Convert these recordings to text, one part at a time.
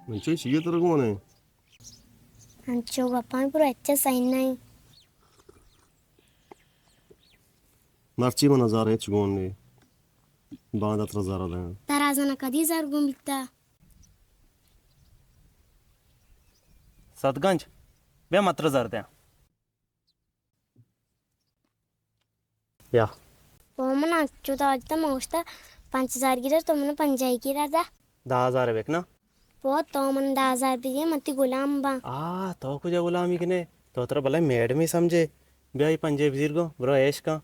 من چوئی چیئے ترا گون ایں؟ انچو گپان پرو اچ سہی نہ ایں۔ مرچی من ہزار ہچ گون نے۔ باندا ترا زر دیاں۔ ترا زنا کدی زر گون بیتا؟ صدگنج، بیا من ترا زر دیاں۔ یا۔ او من انچو تو اجتا من گوشتا پنچ ہزار گرا، تو من پنجاہی گرا دا۔ دہ ہزار بکنا۔ او تو من دہ ہزار بدے، من تی غلام باں۔ آ، تو کجا غلامی کنے؟ تو ترا بلے میڈمی سمجھے۔ بیا اے پنجاہی بزیر گو، برو عیش کن۔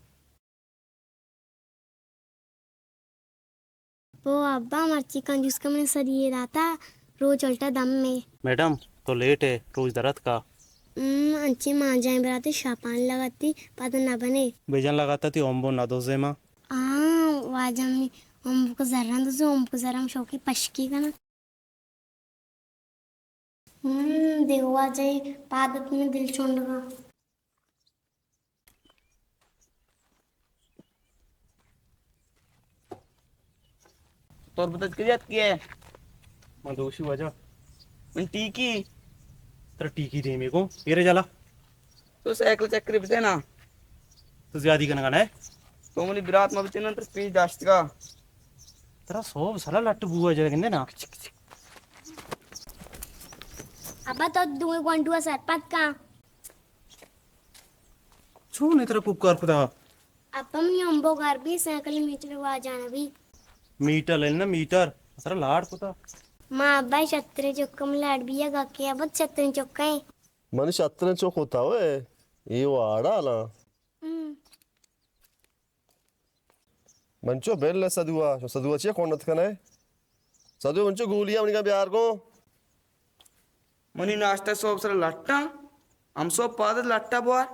او ابا، مرچی کنجوس کا من سری داتا، روچ الٹا دم میں۔ میڈم، تو لیٹ ہے، روچ درت کا۔ ہم، انچے ماں جائیں براتے شاپان لگاتی، پتہ نہ بنے۔ بیجن لگاتا تی امبو نہ دوزے ماں۔ ہاں، واجہ میں امبو کو زران دوزے، امبو کو زران شوقی پشکی کنا۔ ہم، دیو واجہ پادت میں دل چونڈگا۔ تربت اچ کجا اتکے؟ من دوشی واجہ۔ من ٹیکی۔ ترا ٹیکی دیمی کو، ایرے جالا۔ تو سائیکل چکری بتے نا۔ تو زیادی کنگا نہ۔ تو منی برات ما بچے نا، تر پیش داشتگا۔ ترا سوب سرا لٹ بوا جگندے نا۔ ابا تو دوئے گونڈو سرپد کا۔ چون ء ترا کوکار کتا؟ اپا منی امبو گار بی سائیکل میٹر واجان بی۔ میٹر لینا میٹر، ترا لاڑ کتا۔ ما ابا شتریں چکم لاڑ بی گا کے ابا شتریں چکیں۔ منی شتریں چک ہوتا ہوئے، اے واڑا لا۔ ہم۔ منچو بل سدوا، سدوا چیا کونت کنے؟ سدوا منچو گولی منی کا بیار کو۔ منی ناشتہ سوب سر لٹا، ہم سوب پاد لٹا بوار۔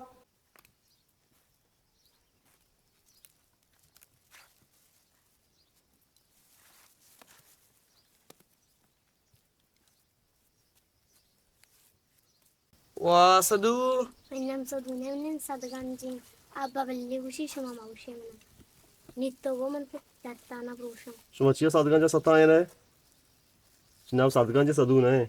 وا سدو۔ منم سدو نہ، منم سدگنجیں۔ ابا بلے گوشی شما ما گوشی من۔ نیت تو گو من تو دستانا بروشم۔ شما چیا سدگنج ستائیں نہ؟ نام سدگنج سدو نہ۔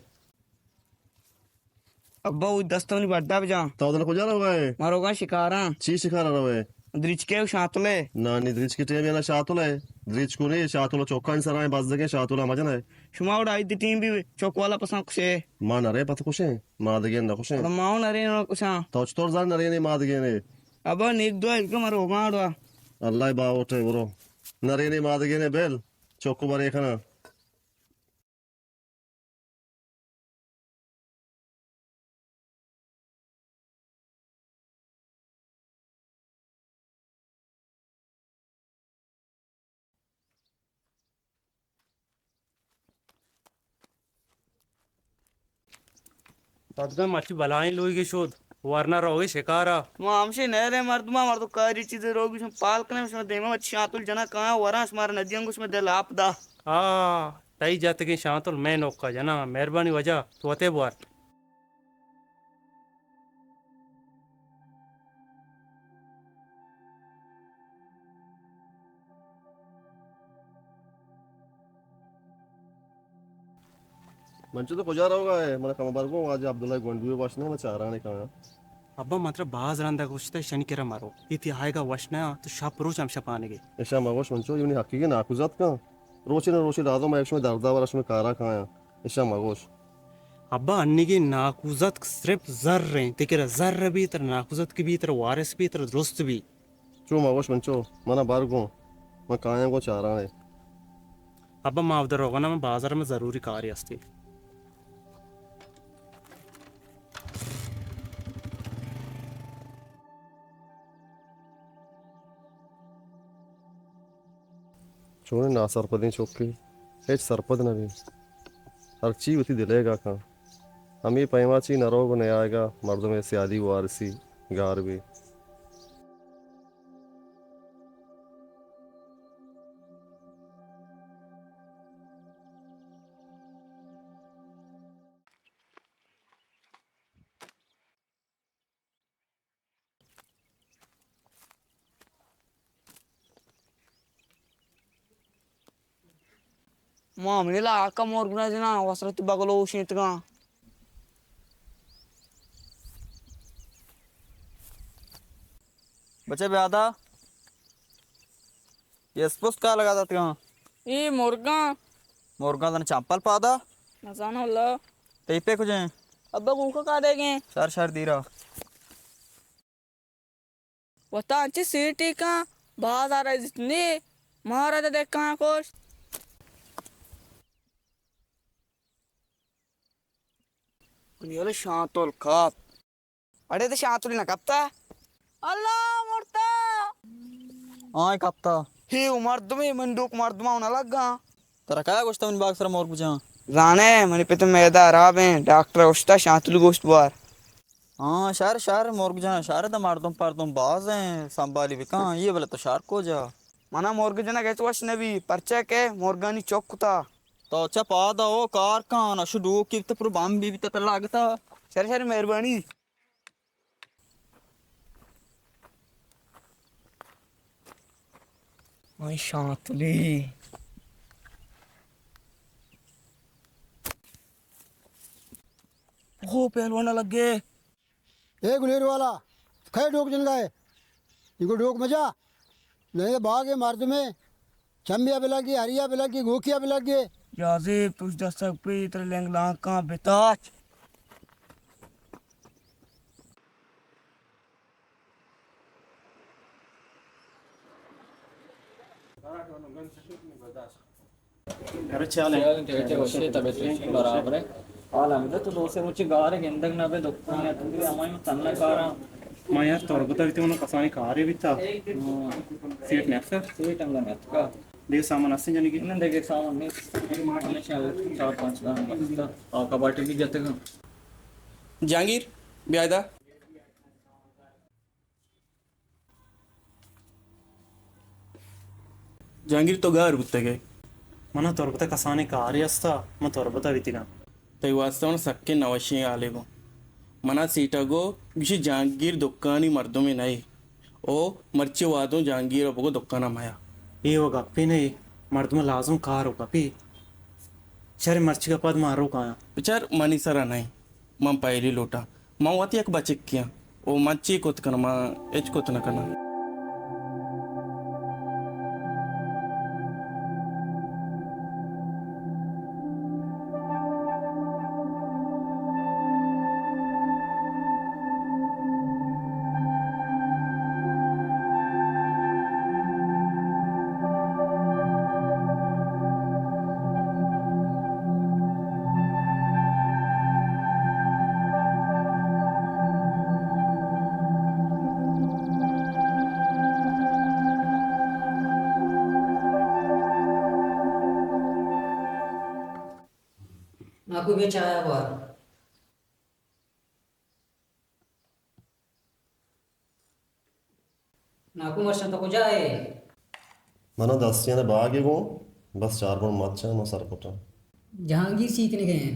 ابا، او دست منی بڈا بجا۔ تو دل کجا روگا ہے؟ ما روگا شکاراں۔ چی شکارا روے؟ دریچکے و شاتلے۔ نا، نی دریچکے ٹیم یا نا شاتلے۔ دریچکو نے شاتلو چوکانی سرائیں بزدگیں شاتلا مجنے۔ شما وڑا عید ٹیم بھی چوک والا پسند کشے۔ ما نرے پت کشیں، ما دگے نہ کشیں۔ ما نرے نہ کشاں۔ تو چطور زان نرے نے ما دگے نے؟ ابا، نیک دو ہے کہ ما روگا اڑا۔ اللہ باوٹے برو۔ نرے نے ما دگے نے بیل، چوکو برے کنا۔ پدگم مرچی بلائیں لوگے شد، ورنا روگے شکارا۔ ما ہمشے نہرے مردما، مردو کاری چیزے روگی شما پال کنے، شما دیما وچ شانتل جنا کایا ورا، شمارا ندیاں گوش میں دل آپ دا۔ آ، تئی جاتگیں شانتل میں نوکا جنا، مہربانی واجہ، تو وتے بوار۔ من چو تو کجا روگا ہے؟ من کم برگوں واجہ عبداللہ گونڈوے وش نہ، من چارانے کایا۔ ابا، من ترا باز رندا گوشتہ، شنی کرا مرو۔ ایتی آئیگا وش نہ، تو شپ روچ ہم شپانگے۔ اشا مگوش من چو، یونی حقیقی ناکوزات کن۔ روچے نہ روچے لازم ہے، شمے دردا ورا شمے کارا کایا۔ اشا مگوش۔ ابا، انیگیں ناکوزتک صرف زر ایں۔ تئی کرا زر بی، ترا ناکوزتک بی، ترا وارث بی، ترا درست بی۔ چو مگوش من چو، منا بر گوں، من کایاں گوں چارانے۔ ابا، ما اود روگنا، من بازار میں ضروری کارے ہستی۔ چونیں ناسرپدیں چکے، ہچ سرپد نہ بی، ہرچی وتی دلیگا کن۔ ہمے پیما چی نہ روگ و نیایگا مردمے سیادی وارسی گار بی۔ ما منی علاقہ مرگ نہ جناں، وسرتی بگلوش انتگاں۔ بچہ بیادا، یہ اسپست کا لگا داتگاں؟ اے مرگاں۔ مرگاں تن چمپل پادا؟ نزاناں اللہ۔ تئی پہ کجیں؟ ابا گوکا کا دے گئے؟ شر شر دیرا۔ وتا انچی سیٹی کن، بازار ء عزت نی، مارا دے دکان کوش۔ منی ولے شانتول کپ۔ اڑے تے شانتولی نہ کپتا؟ اللہ مرتا۔ آئیں کپتا۔ ہی او مردمے، من ڈوک مردماں نہ لگاں۔ ترا کایا گوشتا منی باگ سرا مور بجاں؟ زانے، منی پت میدہ حراب ہیں، ڈاکٹر گوشتا شانتولی گوشت بوار۔ ہاں، شر، شر، مرگ جن، شر، دا مردم پردم باز ہیں، سنبھالی بکن، یہ بلے تو شر کو جا۔ منا مرگ جنگ ہچ وش نبی، پرچہ کہ مرگانی چک کتا۔ تو چہ پادا او کار کن، اشو ڈوکی بیتا، پر بم بی بیتا، پر لاگتا۔ شر، شر، مہربانی۔ آئی شانتلی۔ او پہلوانا لگے۔ اے گلیر والا، کھے ڈوک جنگا ہے؟ انکو ڈوک مجا۔ نہیں تو باغ مردمے۔ چمبیا بلگی، ہریا بلگی، گوکیا بلگی۔ جازیب، توش دستک پی، تر لنگ لانکاں بتاچ۔ ارے چالیں۔ چالیں، ٹھیک ہے، وشے، طبیعت وشے، برابر ہے۔ حال ہمیں تو دو سے مچے گار ہے، گندگ نہ بے، دکان ہے، تو بھی ہماری تنہ کاراں۔ ما یار تربت بیتے، انہوں کسانی کارے بیتا۔ ہاں۔ سیٹ نیت کا؟ سیٹ ہم نیت کا۔ دیگہ سامان ہستیں جنگی؟ نہ، دیگہ سامان نہیں۔ ہمیشہ چار پانچ دان بستا۔ آ کباٹی بھی جاتے گا۔ جہانگیر، بیا ادا۔ جہانگیر، تو گار بوتگ ئے؟ منا تربت ء کسانیں کارے ہستا، من تربت ء بیتگاں۔ تئی واسطہ من سکیں نوشیں حالے گوں۔ منا سیٹا گو گوشی جہانگیر دکانی مردمے نئے۔ او مرچی وادوں جہانگیر ء بگو دکانا میا۔ اے و گپے نئے، مردم لازم کار و کپی۔ شر مرچی ء پد من روک آیاں۔ بچار منی سرا نئے، من پہلی لوٹاں۔ من وت یک بچکے آں۔ او من چی کت کناں؟ من ہچ کت نہ کناں۔ ناکو بیا چایا بوار۔ ناکو مرچاں تو کجا ئے؟ من دستیان باگے گوں، بس چار گون مرچاں من سر کتاں۔ جہانگیر چی کنگا ایں؟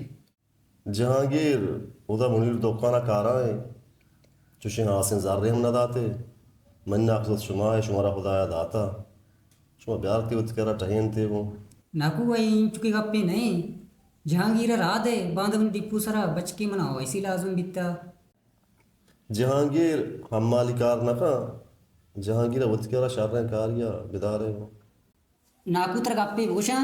جہانگیر، اودا منیر دکان ء کارا ایں، چوشیں ہاسیں زرے ہم نہ داتے۔ من ناکو شما ئے، شمارا خدایا داتا۔ شما بیارتی وتی کرا ٹہینتے گوں۔ ناکو، اے اینچکے گپے نہ ایں۔ جہانگیر ء راہ دئے، باندا منی ڈپو سرا بچکے منا اویسی لازم بیتا۔ جہانگیر حمالی کار نہ کن۔ جہانگیر ء وتی کرا شریں کاریا بدارے گوں۔ ناکو، ترا گپے بگوشاں،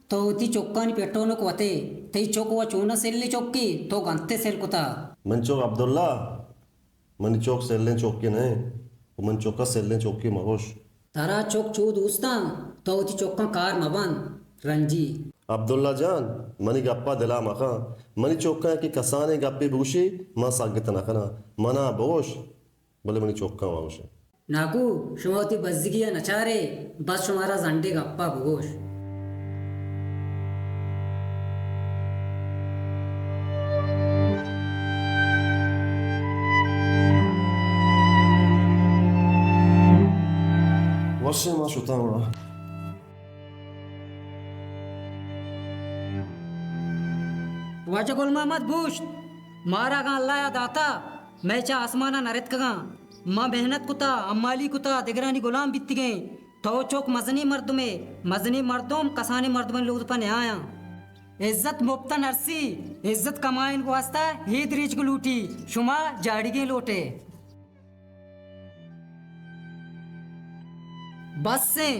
تو وتی چکانی پٹونک وت ئے، تئی چک و چوناں سلیں چکے، تو گنتے سل کتا۔ من چک عبداللہ، منی چک سلیں چکے نہ انت، و من چکا سلیں چکے مگوش۔ ترا چک چو دوستاں، تو وتی چکاں کار مبند، رنجی۔ عبداللہ جان، منی گپا دلا مکن، منی چکاں کہ کسانیں گپے بگوشی، من سگت نکناں، منا بگوش۔ بلے منی چکاں مگوش۔ ناکو، شما وتی بزگی ء نچارے، بس شمارا زنڈے گپا بگوش۔ وشیں، ما شتاں گڑا۔ واجہ گل محمد گوشت، مارا اگاں اللہ ء داتا، مئے چہ آسمان ء نہ رتکگاں۔ ما محنت کتا، حمالی کتا، دگرانی گلام بیتگیں، تو چک مزنیں مردمے، مزنیں مردم کسانیں مردمانی لوگ پہ نیایاں۔ عزت مپت نرسی، عزت کمائینگ واسطہ اے دریچگ لوٹی، شما جاڑیگیں لوٹے۔ بس ایں،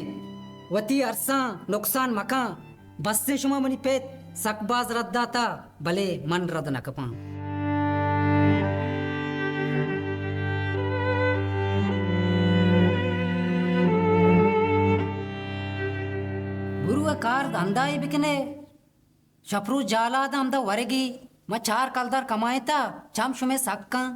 وتی ارساں نقصان مکن۔ بس ایں، شما منی پت سک باز رد داتا، بلے من رد نہ کپاں۔ برو ء کار دھندائی بکنے۔ شپرو جالاد ہمدا ورگی، ما چار کلدار کمائینتا، چم شمے سک کن۔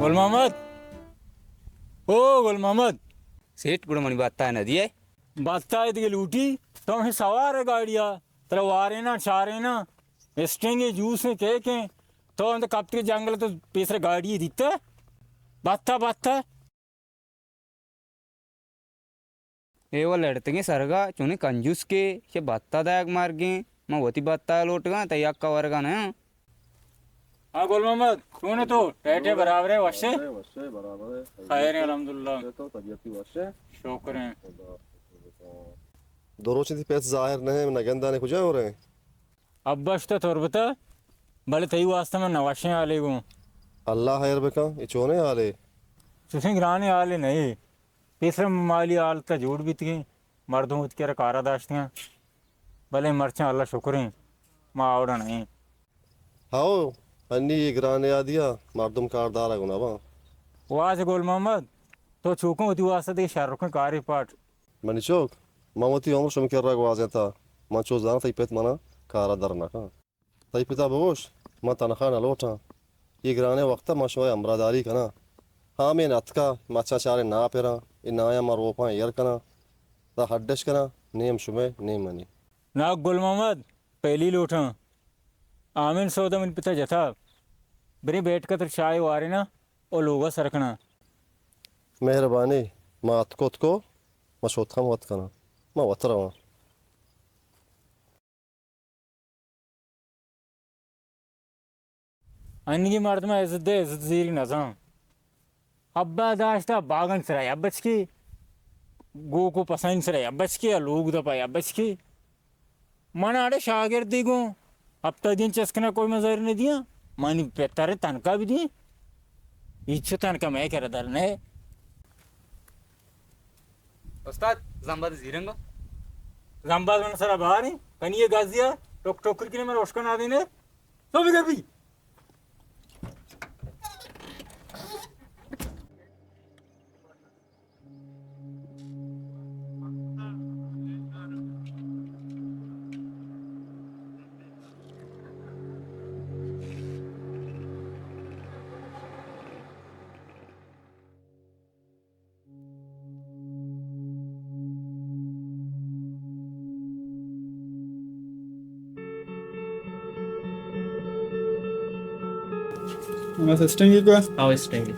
گل محمد، او گل محمد۔ سیٹھ، گڑا منی بھتہ نہ دیئے؟ بھتہ دگہ لوٹی؟ تو ہمے سوار ئے گاڑی ء، ترا وارینا، چارینا، اسٹنگیں، جوسیں، کیکیں، تو انت کپتگے جنگل، تو پیسر گاڑی دیتہ؟ بھتہ، بھتہ۔ اے و لڑتگیں سرگا چونیں کنجوس کے، چہ بھتہ دایگ مرگیں، من وتی بھتہ لوٹگاں، تئی حق ء ورگا نہ آں۔ ہاں گل محمد، چون ئے تو؟ ٹیٹے برابر ئے، وش ئے؟ وش ئے، برابر ئے۔ خیر ئے، الحمدللہ۔ تو طبیعت وش ئے؟ شکر ئے۔ دو روچ تئی پت ظاہر نہ ئے، نہ گندانے، کجا ہو رہے ہیں؟ ابا شتہ تربت ء، بلے تئی واسطہ من نہ وشیں حالے گوں۔ اللہ خیر بکن، اے چونیں حالے؟ چوشیں گرانیں حالے نہ اے۔ پیسر مالی حالت ء جوڑ بیتگیں، مردم وتی کرا کارا داشتگاں، بلے مرچاں اللہ شکریں، ما آوڑا نہ ایں۔ ہئو، انی اے گرانیں حالیا مردم کاردارا گوں نہ باں۔ واجہ گل محمد، تو چوکاں وتی واسطہ دگہ شرکیں کارے پاٹ۔ منی چک، من وتی عمر شمے کرا گوازینتا، من چو زاناں تئی پت منا کارا در نہ کن۔ تئی پتا بگوش، من تنخواہ نہ لوٹاں۔ اے گرانیں وقتا من شمئے ہمراہداری کناں۔ ہامین اتکا، مچاں چاریں ناپراں، اے نایاں من روپاں ایر کناں، ترا ہڈش کناں، نیم شمئے، نیم منی۔ ناک گل محمد، پہلی لوٹاں۔ ہامین سودا منی پتا جتا۔ بریں بیٹکا تر چائے واریناں او لوگا سر کناں۔ مہربانی، ما اتکو اتکو، ما شوت ہم وت کناں۔ ما وت رواں۔ انگی مردم عزت دے، عزت زیری نزان۔ ابا داشتا باغن سرا یا بچکی، گوکو پسائن سرا یا بچکی، لوگ دپا یا بچکی۔ من اڑے شاگردی گوں ہفتہ دین چسکنا کوئی مزاری نہ دیاں۔ منی پتر تنکا بھی دیں۔ ہیچ تنکا میں کرا در نہ۔ استاد، زمباد زیرنگا۔ زمباد من سرا باریں۔ کنی یہ گازیا ٹوک ٹوک کر کے میں روشکا نہ دینے۔ تو بھی کر بھی۔ بس اسٹنگ ہی کو ہے؟ ہاں، اسٹنگ ہی۔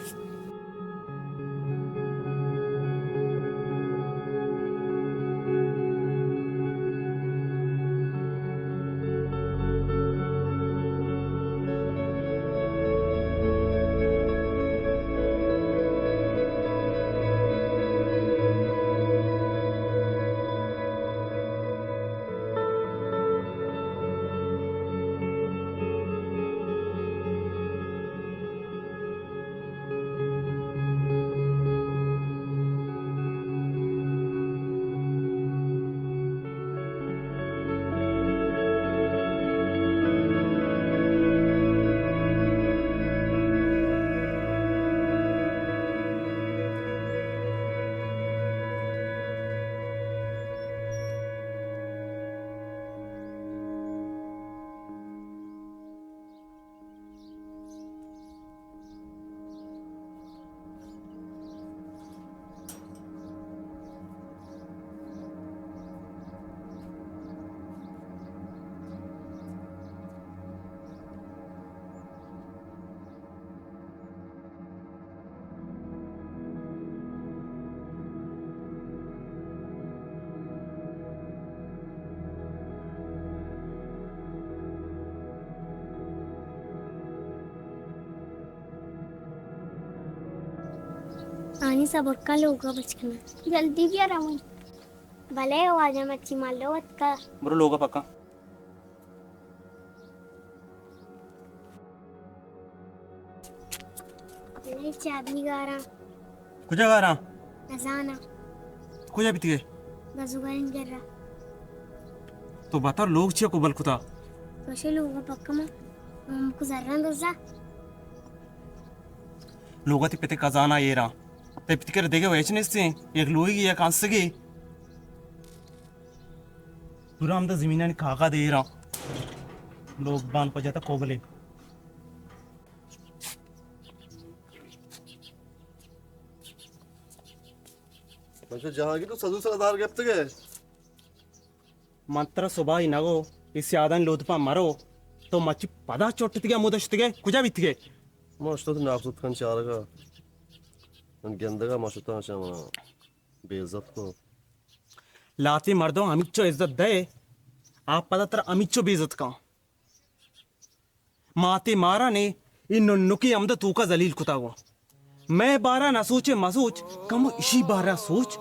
آنی صبر کن، لوگا بچ کن۔ جلدی بیا رویں۔ بلے واجہ، مرچی مالو اتکا۔ برو لوگا پکا۔ بلے چابی گاراں۔ کجا گاراں؟ نزاناں۔ کجا بیتگے؟ بزگریں گرا۔ تو بتر لوگ چیا کبل کتا؟ تو شے لوگا پکا ما۔ ہم کو زراں دزا۔ لوگا تی پتے کزانا ایراں۔ تئی پتی کرا دگہ ویچ نیستیں، یک لوگی یک انسگی۔ پورا ہمدا زمینانی کاغذ ایراں۔ لوگ بان پجاتا کوبلے۔ بچہ جہانگیر، تو سزو سر دار گپتگے؟ من ترا صباحی نگو، اے سیادانی لوتپا مرو، تو مچی پدا چٹتگے، مدشتگے، کجا بیتگے؟ ما اشتو تو ناکو ستکن چارگا۔ من گندگا ما شتاں چہ منا بے عزت کو۔ لاتی مردم ہمیچو عزت دے، آپ پدا ترا ہمیچو بے عزت کن۔ ماتے مارا نے اے ننکی ہمدا توکا ذلیل کتا گو۔ مئے بارا نہ سوچے مسوچ، کمو اشی بارا سوچ۔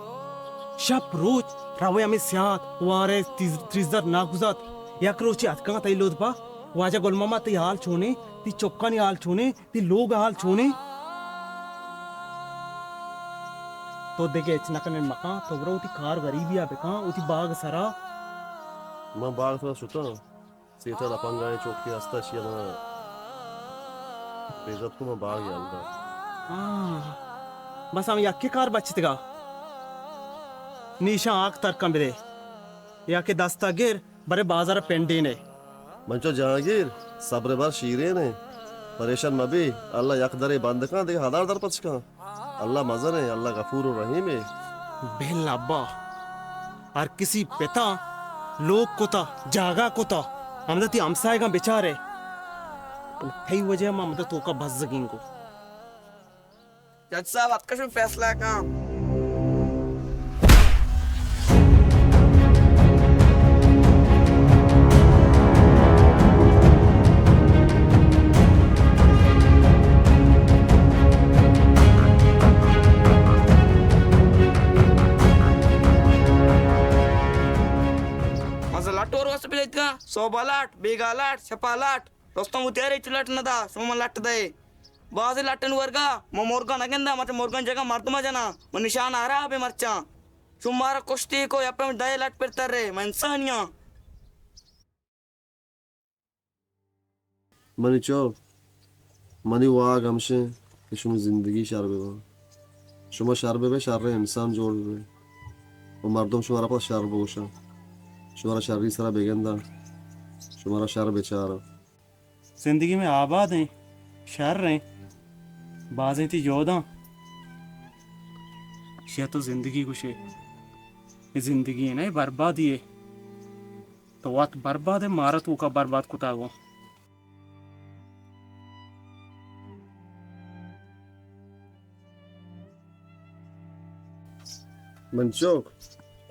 شپ روچ روے ہمے سیاد وارے تیز-، تریزت ناکوزات۔ یک روچے اتکاں تئی لوتپا، واجہ گل محمد تئی حال چونے، تئی چکانی حال چونے، تئی لوگ حال چونے؟ تو دگہ ہچ نہ کنے مکاں، تو برو وتی کار غریبی ء بکاں، وتی باغ سرا۔ من باغ سرا شتاں، سیٹا لپنگائیں چوکے ہستا، اشیا من بے عزت کو، من باغ یل دا۔ ہاں، بس ہم یکے کار بچتگا، نیشاں آک ترکاں بدے، یا کہ دستا گر، برے بازار پنڈینے۔ من چو جہانگیر، صبر بر شیرین ہے۔ پریشان مبی، اللہ یک درے بند کن، دگہ ہزار در پچ کن۔ اللہ مزن ہے، اللہ غفور و رحیم ہے۔ بل ابا، ہر کسی پتا لوگ کتا، جاگہ کتا، ہمدا تی ہمسائگاں بچارے۔ تئی وجہ ما ہمدا توکا بزگیں گو۔ جج صاحب، اتکا شمئے فیصلہ کن۔ مزن لٹ اور واسطہ پہ دیتگا، صوبہ لٹ، بیگا لٹ، شپا لٹ۔ رستم وتی ہرے چو لٹ نہ دا، شما من لٹ دئے۔ بازیں لٹانی ورگا من مرگاں نہ گنداں، من چہ مرگانی جاگہ مردماں جناں، من نشان ہراب ایں مرچاں۔ شما مارا کشتی کو، یا پہ من دئے لٹ پر ترے، من انسانی آں۔ منی چک، منی واہگ ہمشیں کہ شمئے زندگی شر ببا۔ شما شر ببے، شریں انسان جوڑ ببے۔ و مردم شمارا پہ شر بگوشاں۔ شمارا شری سرا بگنداں۔ شمارا شر بچاراں۔ زندگی مئے آباد ایں، شر ایں، بازیں تی جہداں۔ شیا تو زندگی گوشے۔ اے زندگی نہ، اے بربادی اے۔ تو وت برباد ئے، مارا توکا برباد کتاگو۔ من چک،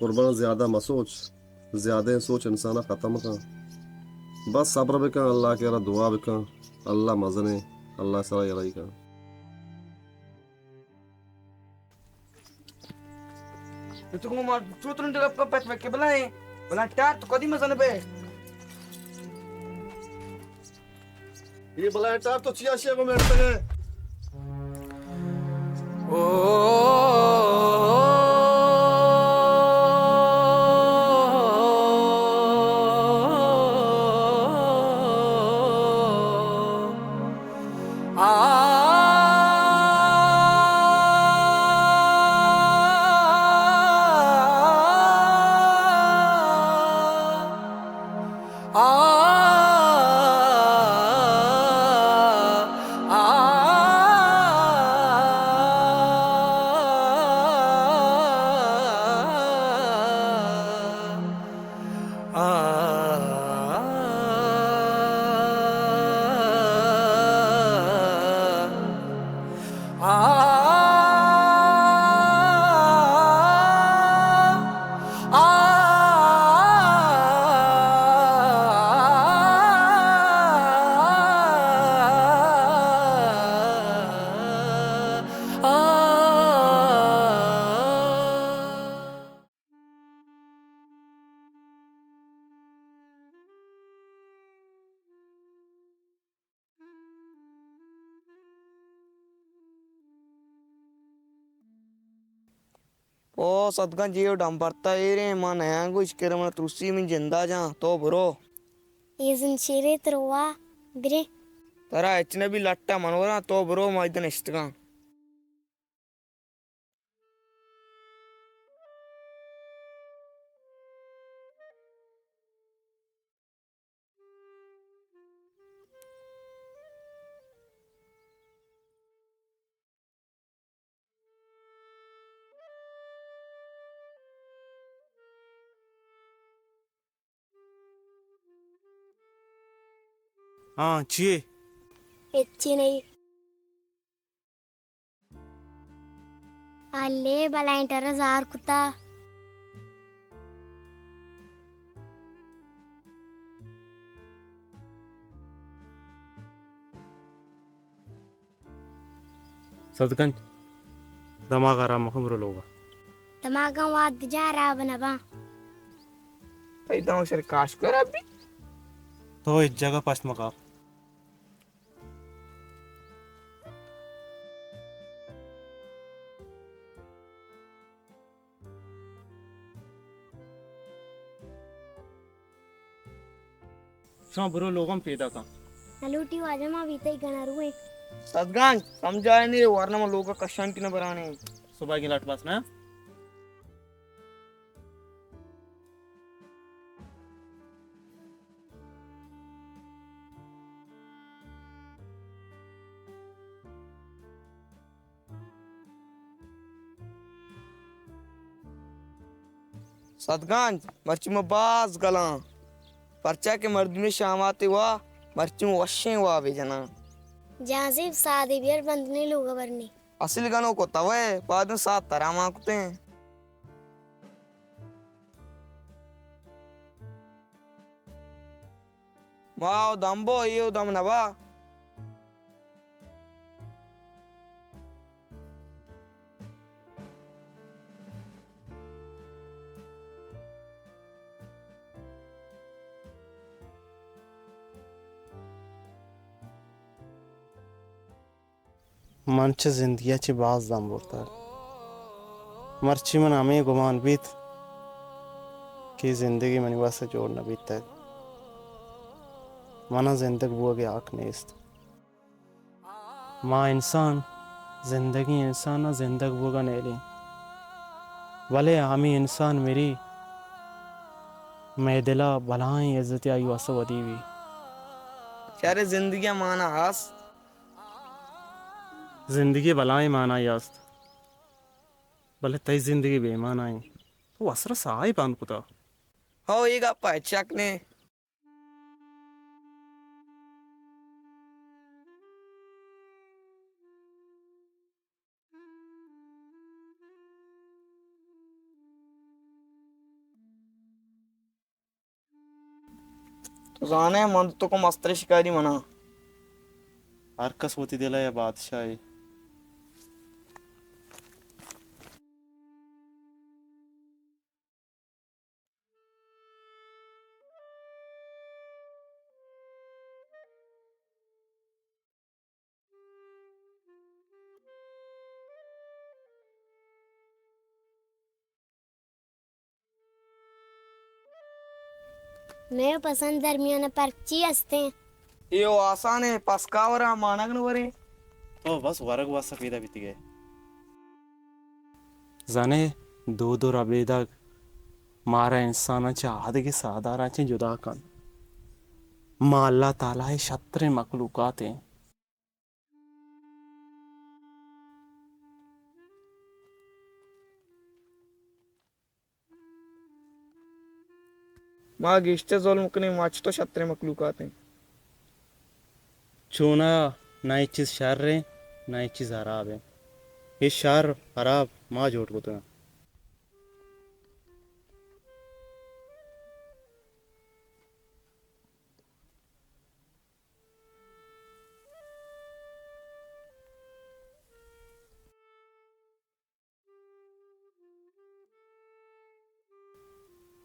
قربان، زیادہ مسوچ، زیادہ سوچ انسانا ختم کن۔ بس صبر بکن، اللہ کرا دعا بکن، اللہ مزنے، اللہ سرا یلئی کن۔ تو کو ما چو ترند گپ کن، پت پہ قبلہ ایں۔ بلائیں ٹار تو کدی مزن بے۔ یہ بلائیں ٹار تو چیا شے کو میرتگے۔ او ستگنج، اے ڈمبرتا ایریں، ما نیاں گوش کرے، من ترسی، من جندا جاں، تو برو۔ اے زنشیرے تروا برے۔ ترا ہچ نہ بی، لٹا من وراں، تو برو، ما ادا نشتگاں۔ ہاں، چی اے؟ ہچی نہیں۔ الے بلائیں ٹر زار کتا۔ ستگنج، دماغ آرام مکن، برو لوگا۔ دماغاں واد جا، راب نباں۔ تئی دماغ سر کاش کر ابھی۔ تو اس جگہ پشت مکا۔ شما برو لوگم پیدا کن۔ نلوٹی واجہ، ما بیتئی گنا روئیں۔ ستگنج، سمجھائے نہیں، ورنہ ما لوگا کشان کی نہ برانے۔ صبح کی لٹ بس نا۔ ستگنج، مرچی ما باز گلاں، پرچا کہ مردمی شاماتے وا مرچی ما وشیں وابے جناں۔ جہانزیب، سادے بیار، بندنے لوگا برنے۔ اصل گنوک و توئے، پادن ساد ترا مان کتیں۔ ما و دم بو، اے و دم نبا۔ من چہ زندگی ءَ چہ باز دم برتگ۔ مرچی من ہمے گمان بیت کہ زندگی منی واستا جوڑ نہ بیتگ۔ من ءَ زندگ بوگ ءِ حق نیست۔ ما انسان زندگیں انسان ءَ زندگ بوگ ءَ نیلیں، بلے ہمے انسان مری، مئے دل ءَ بلاہیں عزتے آئی واستا ودی بی۔ چارے زندگی ءِ مانا ہست؟ زندگی ءِ بلاہیں مانائے است، بلے تئی زندگی بے مانا انت۔ تو وسر ءَ ساہے بند کتگ۔ ہو، اے گپ ءَ ہچ شک نے۔ تو زانئے، من تو کو مستریں شکاری مناں۔ ہر کس وتی دل ءَ بادشاہے۔ مئے پسند درمیان ءَ پرک چی استیں؟ اے و آسان ایں، پسکاور ءَ مانگ نہ وریں۔ تو بس ورگ واستا پیدا بیتگ ئے۔ زانے، دود و ربیدگ مارا انساناں چہ آدگہ ساہداراں چہ جدا کنت۔ ما اللہ تعالیٰ ءِ شتریں مخلوقات ایں۔ ما گیشتر ظلم کنیں، ما چہ تو شتریں مخلوقات ایں۔ چوناہا نہ ہچ چیز شر ایں، نہ ہچ چیز ہراب ایں۔ اے شر ہراب ما جوڑ کتگ اَنت۔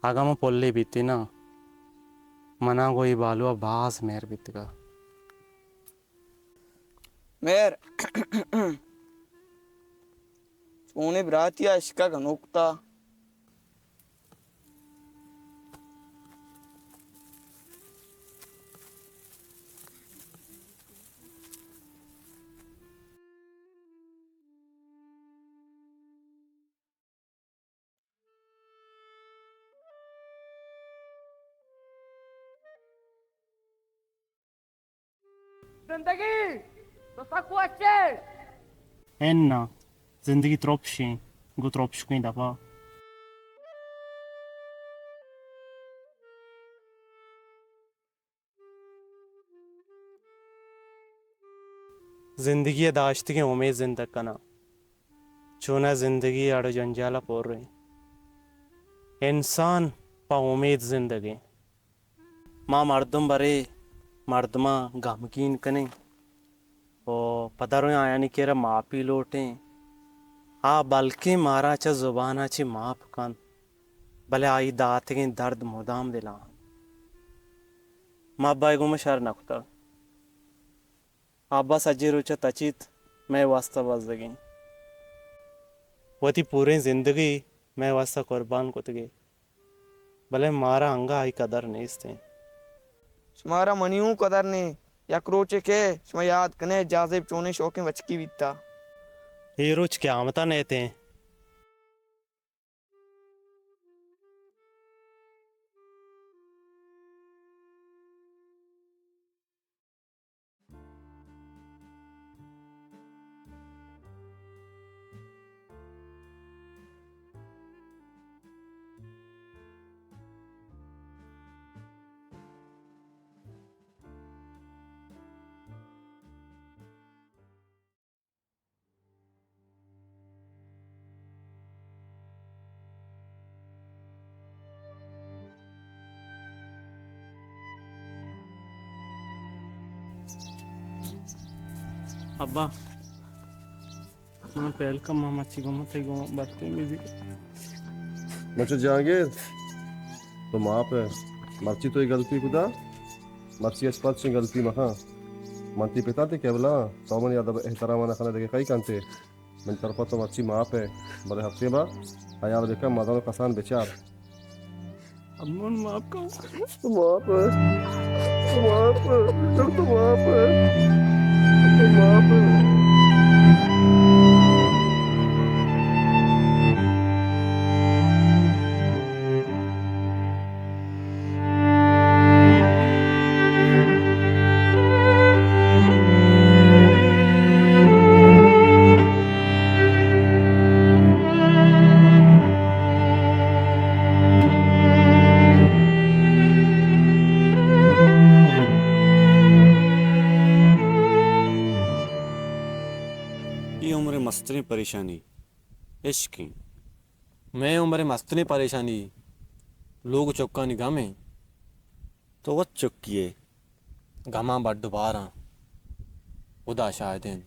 اگاں من پلے بیتیناں، منا گوں اے بالو ءَ باز مہر بیتگ ءَ۔ مہر۔ گوں اے براتی ءَ عشق ءَ گنوک کتا۔ زندگی تو سک وش ئے۔ اناں، زندگی ترپشیں، گوں ترپشکیں دپا۔ زندگی ءِ داشتگیں امیت زندگ کناں۔ چوناہا زندگی اڑ ءُ جنجال ءَ پر ایں۔ انسان پہ امیت زندگ ایں۔ ما مردم برے مردماں غمگین کنیں ءُ پہ درائیں آیانی کرا معافی لوٹیں۔ آ بلکیں مارا چہ زبان ءَ چہ معاف کنت، بلے آئی داتگیں درد مدام دل ءَ انت۔ ما ابا ءَ گوں ما شر نہ کتگ۔ ابا سجیں روچ ءَ تچیت، مئے واستہ بزگیں۔ وتی پوریں زندگی مئے واستہ قربان کتگے، بلے مارا انگہ آئی قدر نیست انت۔ شمارا منی اوں قدر نے۔ یک روچے کہ شما یاد کنے، جازیب چونیں شوکیں بچکی بیتا۔ اے روچ قیامت ءَ نیتیں۔ ابا، من پہل کم، من مرچی گوں تئی گوں برتے میزی۔ بچو جہانگیر، تو معاف ہے، مرچی تو یہ غلطی کتا۔ مرچی اچ پد چیں غلطی مکن۔ من تئی پتا، تئی قبلہ، تو منی ادب احترام نہ کنے دگہ کئی کنتے۔ من طرفا تو مرچی معاف ہے، بلے ہفتے با خیال بکن، مزن و کسان بچار۔ امن معاف کن۔ تو معاف ہے۔ تو معاف ہے۔ تو معاف ہے۔ تو معاف ہے۔ اے عمر ءِ مستریں پریشانی عشق ایں۔ مئے عمر ءِ مستریں پریشانی لوگ ءُ چکانی غم ایں۔ تو وت چکی ئے۔ غماں بڈ ءُ باراں، ہدا شاہد ایں۔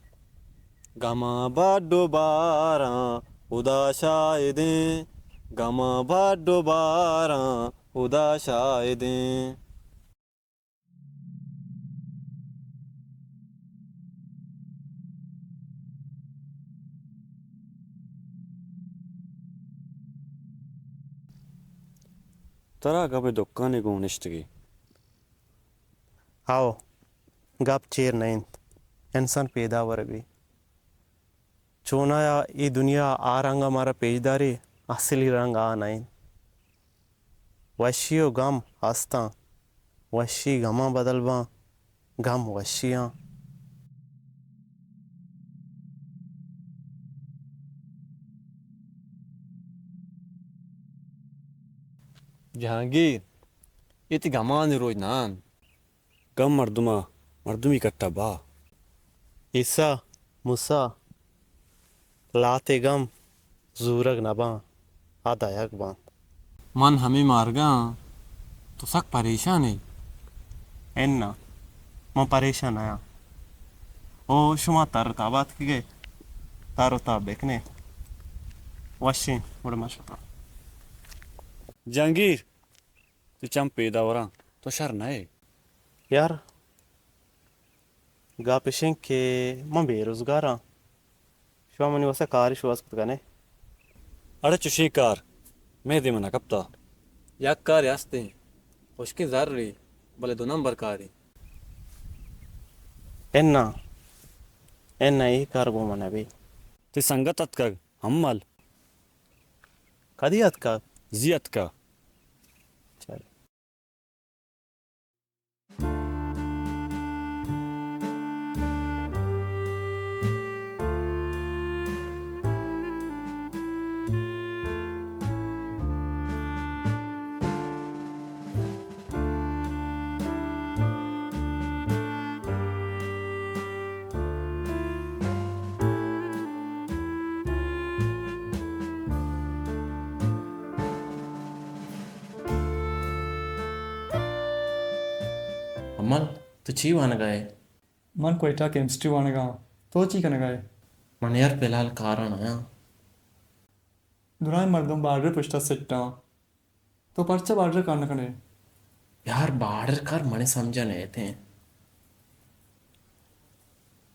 غماں بڈ ءُ باراں، ہدا شاہد ایں۔ غماں بڈ ءُ باراں، ہدا شاہد ایں۔ ترا گپ ءِ دکانے گوں نشتگے۔ ہئو، گپ چیر نہ انت، انسان پیداور بی۔ چونایا اے دنیا آ رنگ ءَ مارا پیش داری، اصلی رنگ آ نہ انت۔ وشی و گم ہستاں، وشی گماں بدل باں، گم وشیاں۔ جہانگیر، اے تئی گمانی روچ نہ انت۔ گم مردم ءَ مردمی کٹ ءَ با۔ عیسی، موسی، لہتے گم زورگ نہ باں، آ دئیگ باں۔ من ہمے مارگ ءَ آں، تو سک پریشان ئے۔ اناں، من پریشان نہ آں۔ او شما تر و تاب اتکگ ئے، تر و تاب بکن ئے۔ وشیں، گڑا من شتاں۔ جہانگیر، تئی چم پیداوراں، تو شر نہ ئے۔ یار، گپ اش انت کہ من بے روزگار آں۔ شما منی واستا کارے شوہاز کت کن ئے؟ اڑے چشیں کار مئے دیم ءَ نہ کپتہ۔ یک کارے است ایں، ہشکیں زرے، بلے دو نمبر کارے۔ اناں، اناں، اے کار گوں من نہ بی۔ تئی سنگت اتکگ، امل۔ کدی اتکگ؟ زی اتکگ۔ چل۔ امل، تو چی وانگ ءَ ئے؟ من کوئٹہ کیمسٹری وانگ ءَ آں۔ تو چی کنگ ءَ ئے؟ من یار فی الحال کار ءَ نہ آں۔ درائیں مردم بارڈر ءِ پشت ءَ سیٹ آں۔ تو پرچا بارڈر ءَ کار نہ کن ئے؟ یار بارڈر ءِ کار منی سمجھ ءَ نئیت ایں۔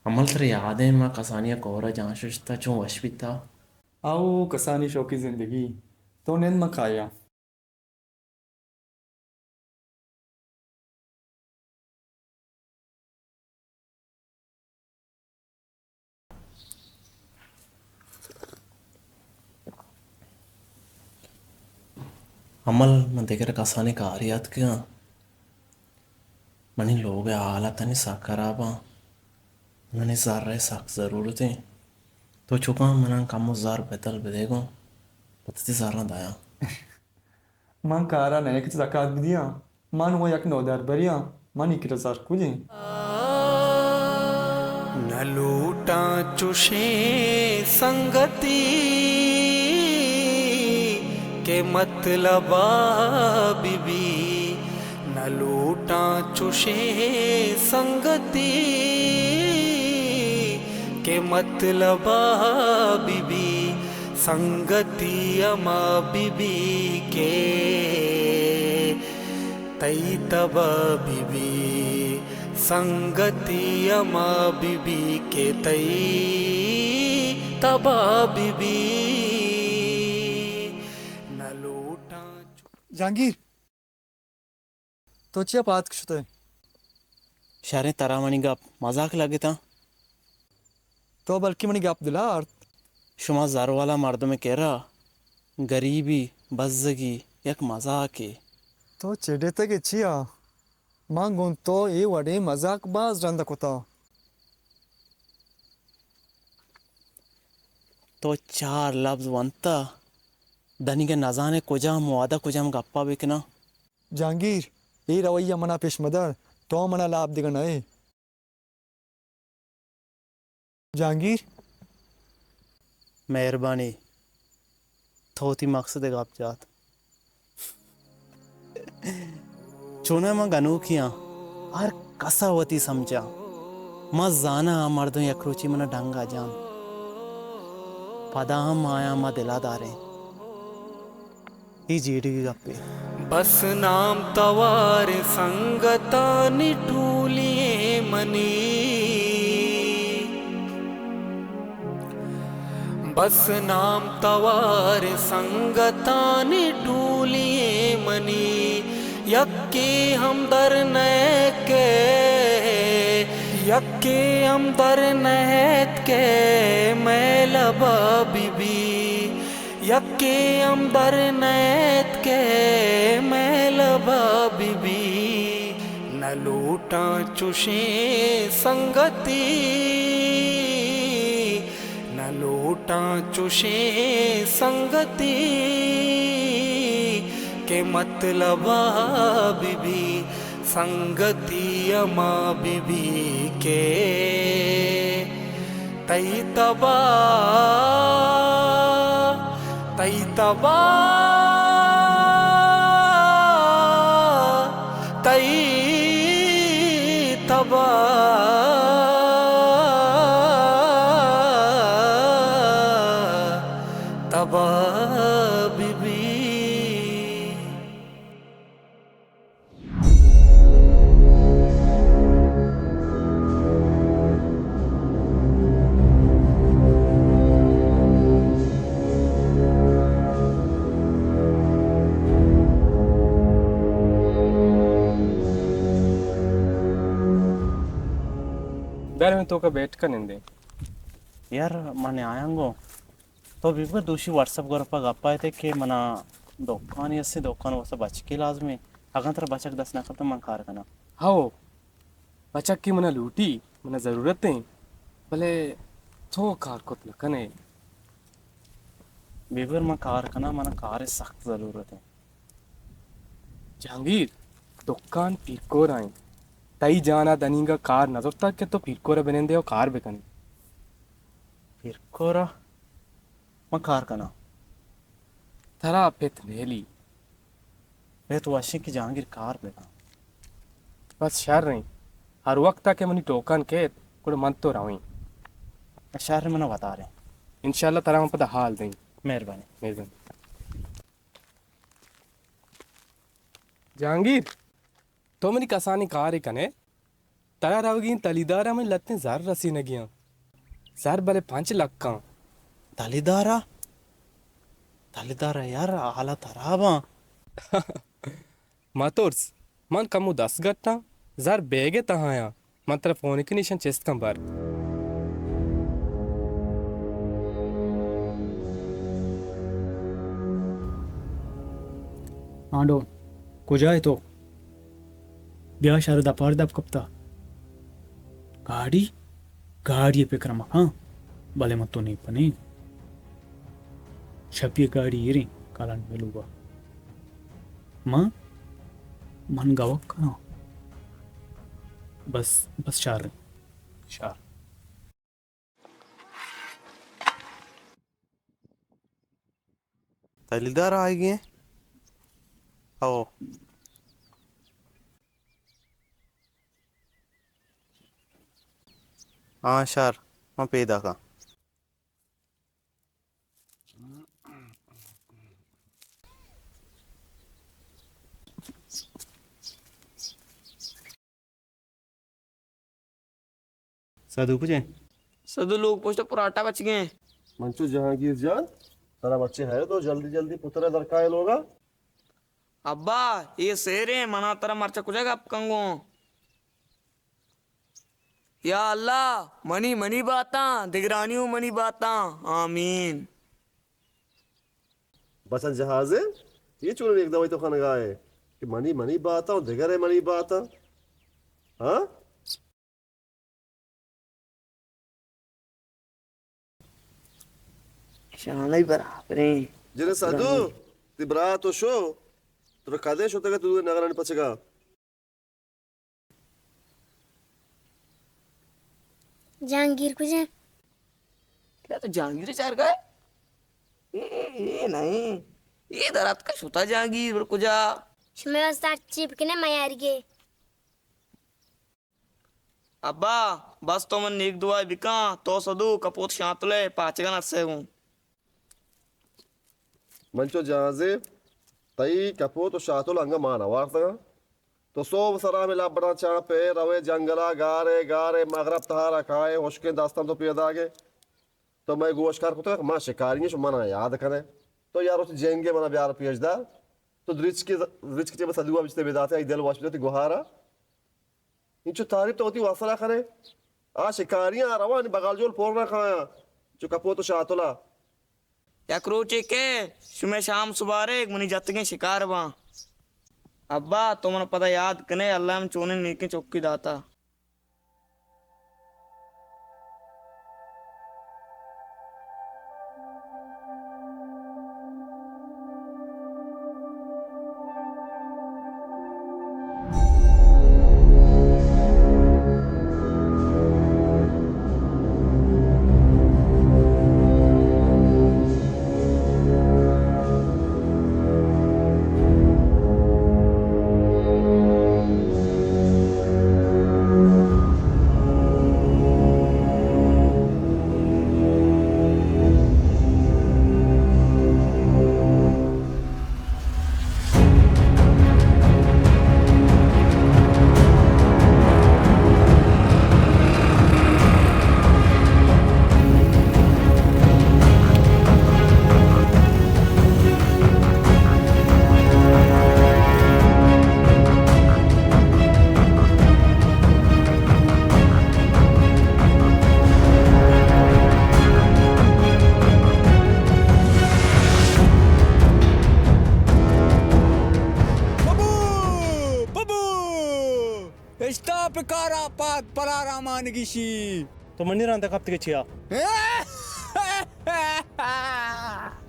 امل، ترا یاد ایں ما کسانی ءَ کور ءَ جان ششتہ، چون وش بیتہ؟ او کسانی شوقیں زندگی۔ تو نند، من کایاں۔ امل، من دگہ کسانیں کارے اتکگ آں۔ منی لوگ ءِ حالت انی سک خراب آں۔ منی زر ءِ سک ضرورت ایں۔ تو چکاں من ءَ کمو زر بدل بدئے گوں۔ پدا تئی زراں دیاں۔ من کار ءَ نہ آں کہ تو زکات بدیاں۔ من وَ یک نودربرے آں۔ منی کرا زر کجا ایں؟ نہ لوٹاں چشیں سنگتی کہ مطلب ءَ بہ بی۔ نہ لوٹاں چشیں سنگتی کہ مطلب ءَ بہ بی۔ سنگتی ہما بہ بی کہ تئی تب ءَ بہ بی۔ سنگتی ہما بہ بی کہ تئی تب ءَ بہ بی۔ نہ لوٹاں چو- جہانگیر! تو چیا پاد شتئے؟ شریں، ترا منی گپ مزاک لگتاں؟ تو بلکیں منی گپ دل ءَ آرت۔ شما زروالا مردمے کرا گریبی، بزگی یک مزاکے۔ تو چڈتگے چیا؟ من گوں تو اے وڑیں مزاک باز رند ءَ کتا۔ تو چار لبز ونتا، دنیگہ نزانے کجام وہدا کجام گپا بکناں۔ جہانگیر، اے رویہ منا پیش مدار، تو منا لاپ دگہ نئے۔ جہانگیر۔ مہربانی، تو وتی مقصد ءِ گپ جات۔ چوناہا من گنوکے آں، ہر کس ءَ وتی سمجھاں۔ من زاناں آ مردم یک روچے من ءَ ڈنگ ءَ جنت، پدا ہم آیاں ما دل ءَ داریں۔ اے جیڑگی گپے۔ بس نام توار سنگتانی ٹولی منی، بس نام توار سنگتانی ٹولی منی، یکے ہم در نئیت کہ، یکے ہم در نئیت کہ مئے لبا بہ بی۔ یکے ہم در نئیت کہ مئے لبا بہ بی۔ نہ لوٹاں چشیں سنگتی، نہ لوٹاں چشیں سنگتی کہ مطلبا بہ بی۔ سنگتی ہما بہ بی کہ تئی تبا، تئی تبا، تئی تبا، تبا بہ بی۔ یار، من توکا بیٹھکا نندیں۔ یار، من آیاں گوں۔ تو ببر دوشی واٹس اپ گروپ ءَ گپ ءَ ات کہ منا دکانے است، دکان واسطہ بچکے لازمیں۔ اگاں ترا بچک دست نہ کپت، من کار کناں۔ ہو، بچکے منا لوٹی، منا ضرورت ایں، بلے تو کار کت نہ کنے۔ ببر من کار کناں، منا کار سخت ضرورت ایں۔ جہانگیر، دکان پیرکور ءَ ایں۔ تئی جان ءَ دنیگا کار نہ زرتگ کہ تو پیرکور ءَ بنندے ءُ کار بکنے۔ پیرکور ءَ؟ من کار کناں۔ ترا پت نیلی۔ پت وشیں کہ جہانگیر کار بکن۔ بس شر ایں۔ ہر وقت ءَ کہ منی ٹوکن کیت، گڑا من تو رویں۔ شر، من وداریں۔ انشاءاللہ ترا من پدا حال دیں۔ مہربانی۔ مہربانی۔ جہانگیر، تو منی کسانیں کارے کنے؟ ترا روگی ایں تلیدار ءَ من لتیں زر رسینگی آں۔ زر بلے پنچ لکھ آں۔ تلیدار ءَ؟ تلیدار ءَ یار، حالا ترا باں۔ مہ ترس، من کمو دست گٹاں، زر بیگ ءِ تہا آں۔ من ترا فون کناں، ایشاں چست کن بر۔ آنڈو، کجا ئے تو؟ بیا شہر ءَ دپار دپ کپتا۔ گاڑی؟ گاڑی ءِ پکر ءَ مکن، بلے من تو نیپنیں۔ شپی ءَ گاڑی ایریں کالانی ملوگا۔ من، من گوک کناں۔ بس، بس شر، شر۔ تلیدار آئیگی ایں؟ او۔ ہاں شر، من پیداکاں۔ سدو کجے؟ سدو لوگ پشت پراٹا بچگیں۔ منچو جہانگیر جان، ترا بچے ہے تو جلدی جلدی پترا درکائے لوگا۔ ابا، اے سیریں، منا ترا مرچا کجا گپ کنگوں؟ یا اللہ، منی منی باتاں، دگرانی و منی باتاں۔ آمین۔ بچن جہازے، یہ چون یک دوائی تو خنگائے کہ منی منی باتاں و دگرے منی باتاں؟ ہاں؟ شانئی برابریں۔ جنہیں سدو، تئی برات و شو، ترا کدے شتگ ات تو نگرانی پچگا؟ جہانگیر کجا؟ کیا تو جہانگیر چارگا ئے؟ اے، اے نہیں۔ اے در اتکا شتا جہانگیر بر کجا؟ شمے واسطہ ہرچی بکنے میارگے۔ ابا، بس تو من نیک دعائے بکاں، تو سدو کپوت شانتلے پاچگا نرسے گوں۔ من چو جہازے، تئی کپوت و شاتل انگا مان آوارتگاں۔ تو صوب سرا ہمے لبڑاں چاپے، روے جنگلا، گارے، گارے، مغرب تہارا کائے، ہشکیں دستاں تو پیداگے۔ تو مئے گوش کار کتگ، ما شکاری ایں، شما منا یاد کنے۔ تو یار وتی جنگے منا بیار پیش دار۔ تو درچکے، درچکے چہ سدوا بچتے بداتے، آئی دل وش بداتے گوہارا۔ انچو تعریف تو وتی واسلا کنے۔ آ شکاریاں روانی بغل جول پر نہ کایاں۔ چو کپوت و شاتلا۔ یک روچے کہ شمئے شام سبارگ منی جتگیں شکار باں۔ ابا، تو من پدا یاد کنے، اللہ من چونیں نیکیں چکی داتا۔ اشتاپ کارا پاد پلارا مانگیشی۔ تو منی راندا کپتگے چیا؟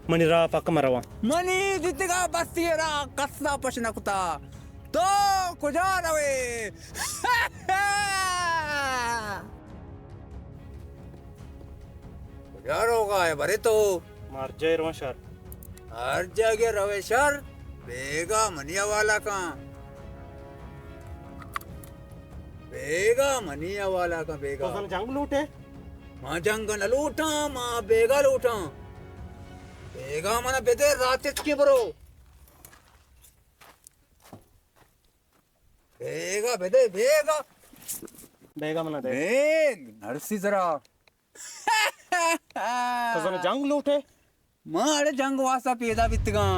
منی راہ پک مرواں۔ منی دیتگا بستی راہ کسا پش نہ کتا۔ تو کجا روے؟ کجا روگا ئے برے تو؟ ما ہر جاگہ رواں شر۔ ہر جاگہ روے شر، بیگا منی حوالہ کن۔ بیگا منی حوالہ کن، بیگا۔ تو زن جنگ لوٹے؟ ما جنگ نہ لوٹاں، ما بیگا لوٹاں۔ بیگا منا بدے، راتچکے برو۔ بیگا بدے، بیگا۔ بیگا منا دے۔ بیگ، نرسی ذرا۔ تو زن جنگ لوٹے؟ ما اڑے جنگ واسطہ پیدا بیتگاں۔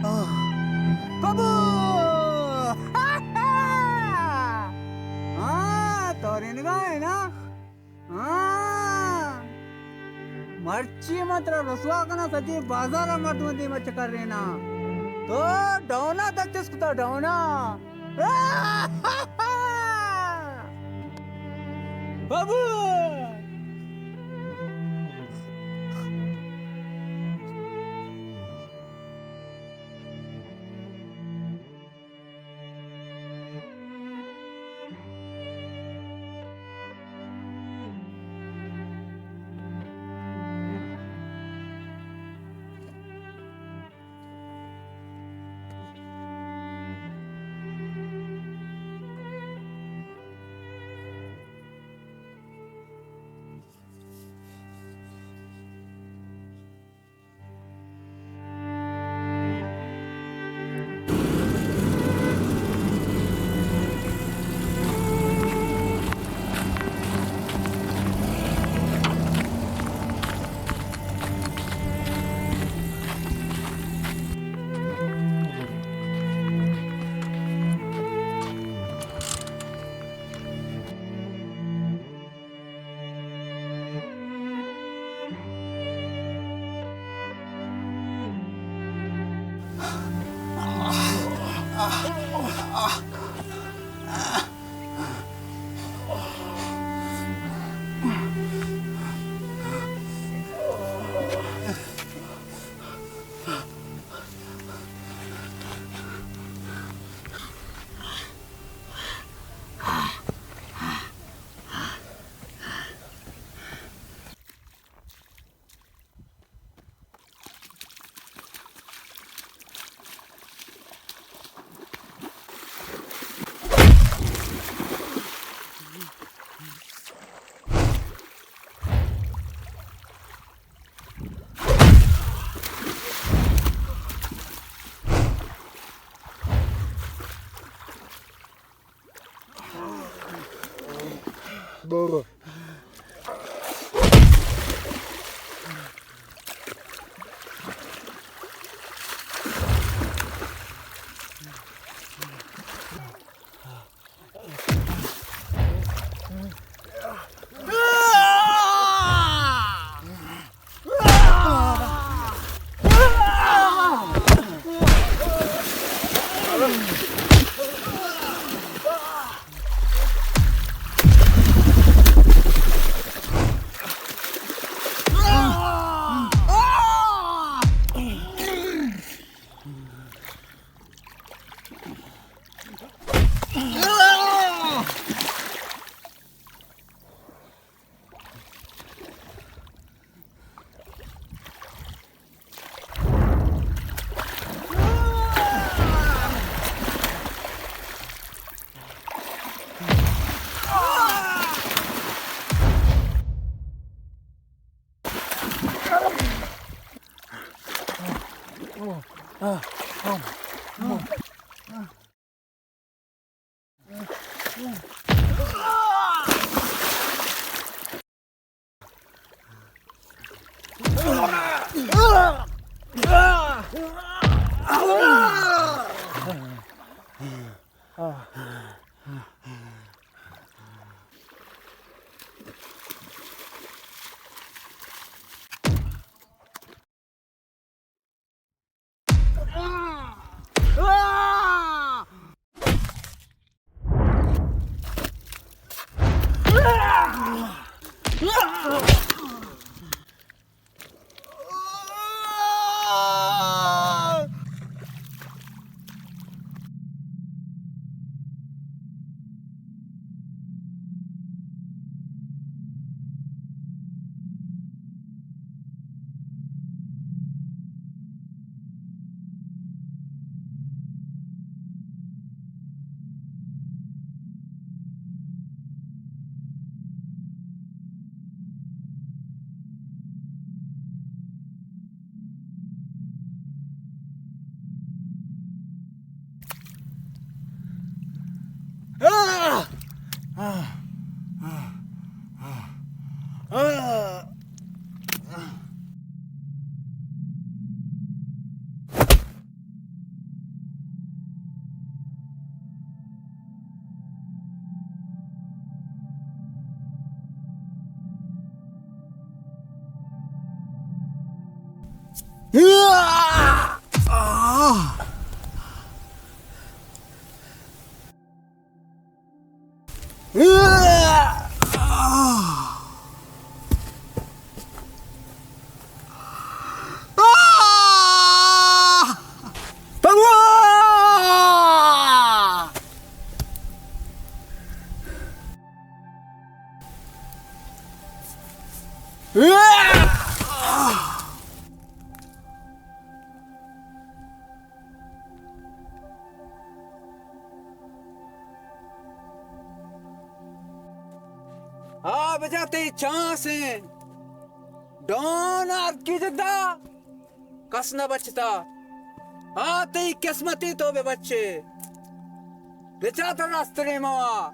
آہ، کبو! ہاں، تو رنگا ہے نا؟ ہاں۔ مرچی من ترا رسوا کناں، سجے بازار ء مردم دیما چکر رینا۔ تو ڈونا دچس کتا ڈونا۔ بابو! برو. آ بجا تئی چانس ایں۔ ڈون آتکی جتا، کس نہ بچتا۔ آ تئی قسمتی تو بہ بچے۔ بچا تو راسترے موا۔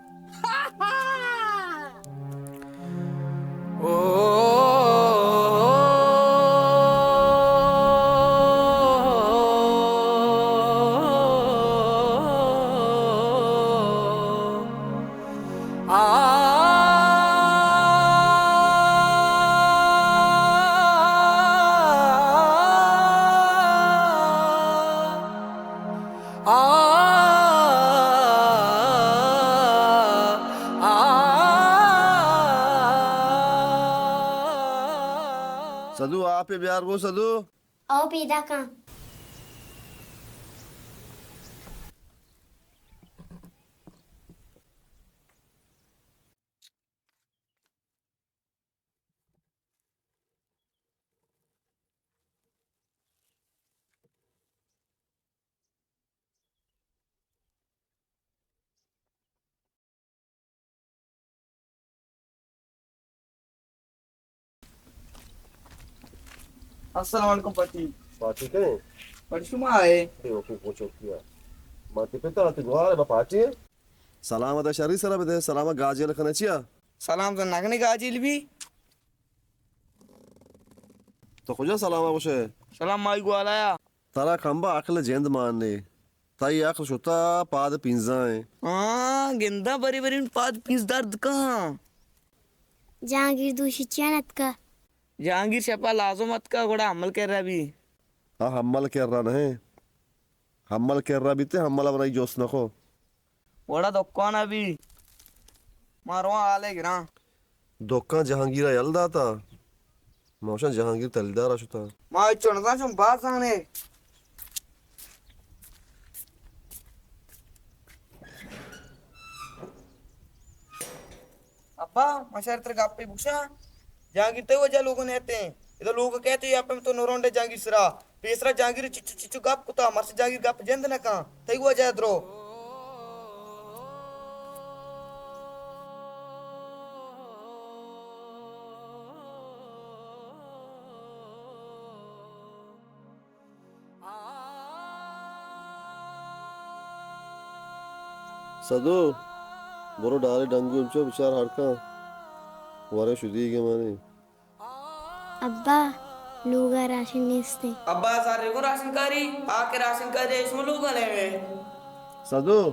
سدو، آپے بیار گوں سدو۔ او پیداکاں۔ السلام علیکم پتی۔ پارٹی کئے؟ پتی شما ئے؟ اے وقوف کو چوکیا۔ ما تی پتا تی گوار با پارٹی۔ سلام ادا شری سرا بدے، سلام گاجی لکھنا چیا؟ سلام تو نگنے گاجیل بی۔ تو کجا سلام گوشے؟ سلام مائی گوالایا۔ ترا کمبا عقل جند مان نے۔ تئی عقل شتا پاد پینزا ایں۔ ہاں، گندا بری بری پاد پینز درد کہاں۔ جہانگیر دوشی چیا نتکا؟ جہانگیر شپا لازم اتکا، گڑا حمل کرا بی۔ ہاں، حمل کرا نہیں۔ حمل کرا بیتے، حمل بنائی جوست نکو۔ وڑا دکان ء بی۔ ما رواں حالے گراں۔ دکان جہانگیر ء یل داتا۔ ما گوشاں جہانگیر تلدار ء شتا۔ ما ہچ نزاں چون باز زانے۔ ابا، ما شر تر گپے بگشاں۔ جہانگیر تئی وجہ لوگ نیتیں۔ ادا لوگ کہتے یا پہ تو نورونڈے جہانگیر سرا۔ پیسرا جہانگیر چچو چچو گپ کتا، مرچ جہانگیر گپ جند نہ کن۔ تئی وجہ درو۔ سدو، برو ڈالے ڈنگو انچو بچار ہڑکاں۔ ورے شدیگ مانی۔ ابا، لوگا راشن نیستیں۔ ابا، سارے کو راشن کاری، آ کے راشن کاری، شما لوگا لیوے۔ سدو،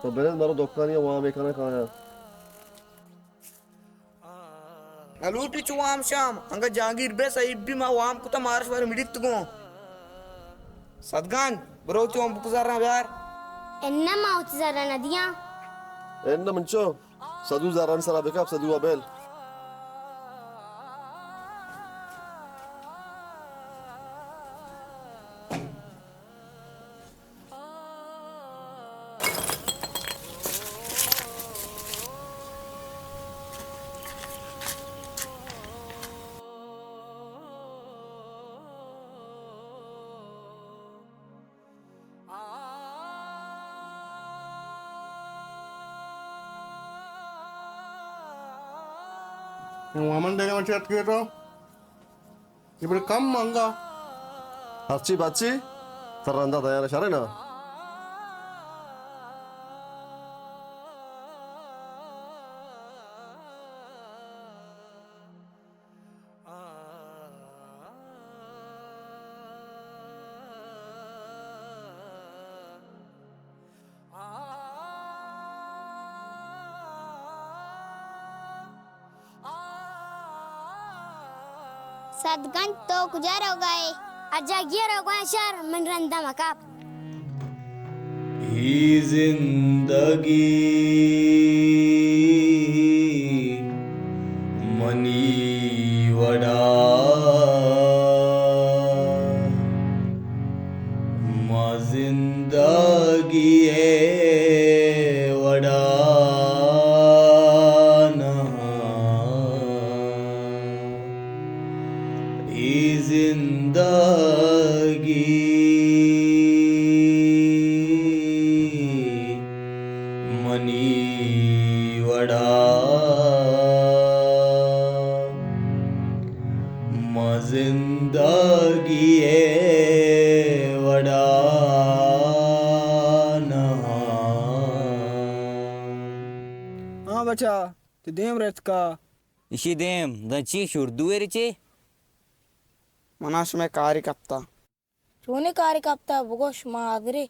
تو بلند مرو دکانی وام کنه کایا۔ نہ لوٹی چو وام شام، انگا جہانگیر بے صحیح بی ما وام کتا مارش بار مڑیت گوں۔ سدگنج، برو چو ہم بکزار نہ بیار۔ انہ ما وتی زرا نہ دیاں۔ انہ منچو، سدو زران سرا بکپ، سدو ابیل۔ وامن دینے من چت کیتو۔ اے بڑے کم مہنگا۔ ہرچی بچی، تر رندا دیان شرے نا۔ سدگنج تو کجا روگا ئے؟ ہر جاگہے روگا آں شر، من رندا مکپ۔ اے زندگی منی وڑا، ما زندگی ءِ وڑا نہ آں۔ اے زندگی منی وڑا، ما زندگی ءِ وڑا نہ آں۔ ہاں بچا، تو دیم رتکا۔ ایشی دیم، داں چی شور دوئے رچے؟ منا شمئے کارے کپتا۔ چونیں کارے کپتا؟ بگوش، ما حاضریں۔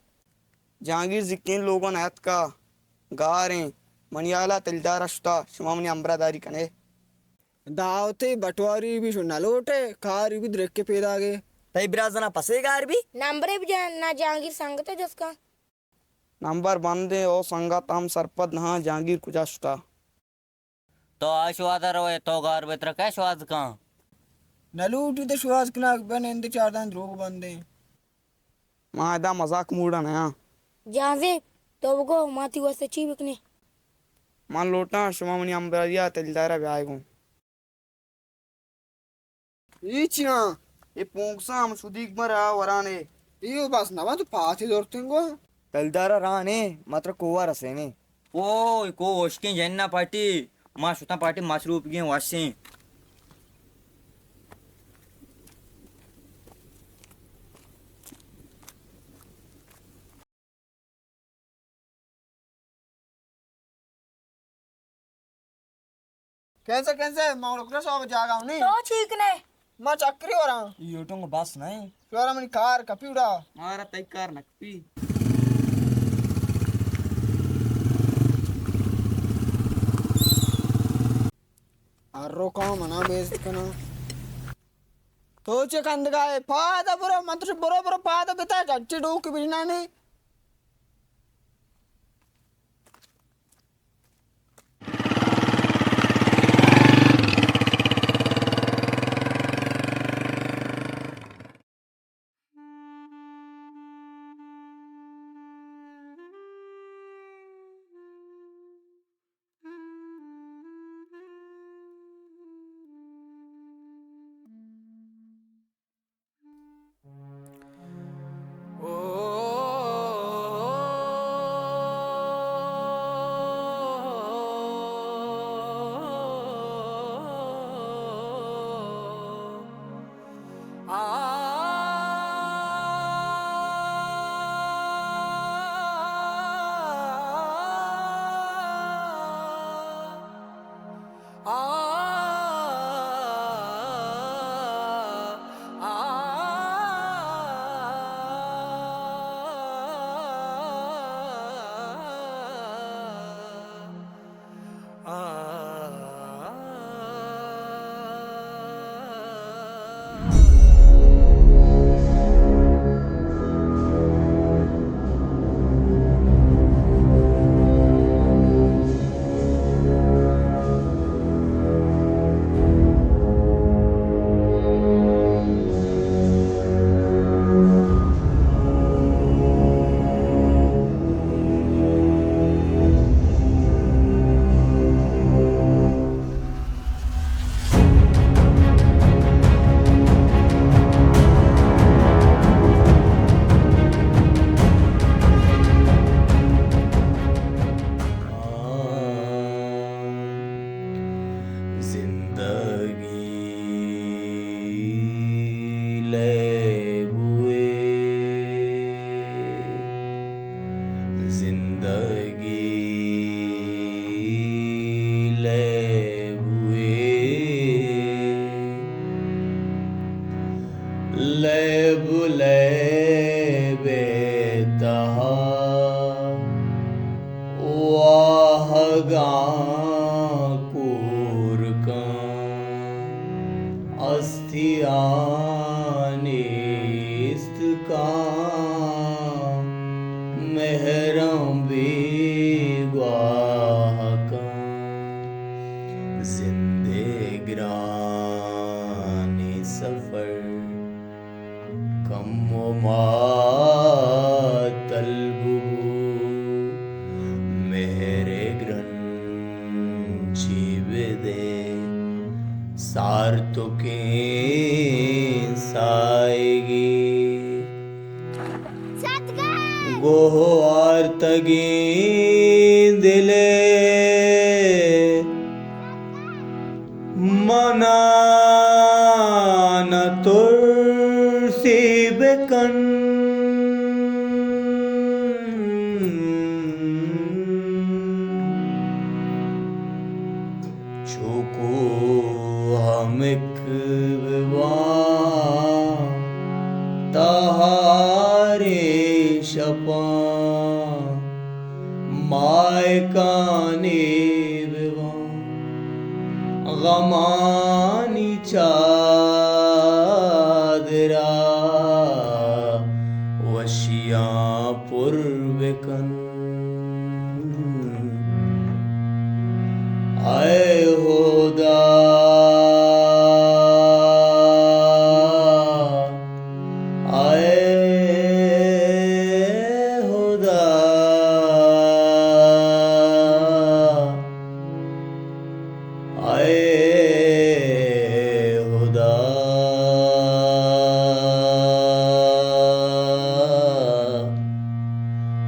جہانگیر زکین لوگاں نیاتکا، گاریں۔ منی ہیالا تلدار اشتا، شما منی ہمبراہ داری کنے۔ دعوتے بٹواری بھی شو نہ لوٹے، کاری بھی درکے پیداگے۔ تئی برازنا پسے گار بھی؟ نمبرے بجن، نا جہانگیر سنگتے جست کن۔ نمبر بندیں، او سنگت ہم سرپد نہ آں، جہانگیر کجا شتا۔ تو آ شوہاز ءَ روئے، تو گار بئے ترا کئے شوہاز کن؟ نہ لوٹی تو شوہاز کناک بہ نند چاردان دروگ بندیں۔ ما ادا مزاک موڈا نیاں۔ جہانزیب، تو بگو ما تئی واسطہ چی بکنیں؟ من لوٹاں شما منی ہمبراہی ءَ تلدار ءَ بیائے گوں۔ اے چیاں؟ اے پونکساں ہم شدیگ مرا ورانے۔ ایو بس نہ بنت، پاتے زرتیں گوں۔ تلدارا رانے، ما ترا کوہ رسینے۔ او، اے کوہ ہشکیں جننا پاٹی، ما شتاں پاٹی مچ روپگیں وشیں۔ کیسے، کیسے؟ ما ڈاکٹر صاحب جاگا ہوں نہیں۔ تو ٹھیک نے؟ ما چکری ہو رہا ہوں۔ یوٹیوب بس نہیں۔ شورا منی کار کپی اڑا۔ مارا تئی کار نہ کپی۔ ہر رو کام منا بیزت کنا۔ تو چے کندگا ہے؟ پادا برو، من تو برو، برو پادا بتا، جنچی ڈوک بجنانی۔ زندگی لیبوئے، زندگی لیبوئے، لیب لیب ءِ تہا واہگاں کور کن، ہستیاں نیست کن، مہراں بیگواہ کن۔ زندے گرانیں سفر کم و ماتل ببو، مہر گرنچی بدے سارتکیں سائگی۔ گوہ آرتگیں دلے منا نہ ترسی بکن۔ چو کوہ ہمک بباں تہاریں شپاں، ماہکانی بباں غمانی چادرا وشیاں پر بکن۔ اے ہدا، اے ہدا، اے ہدا،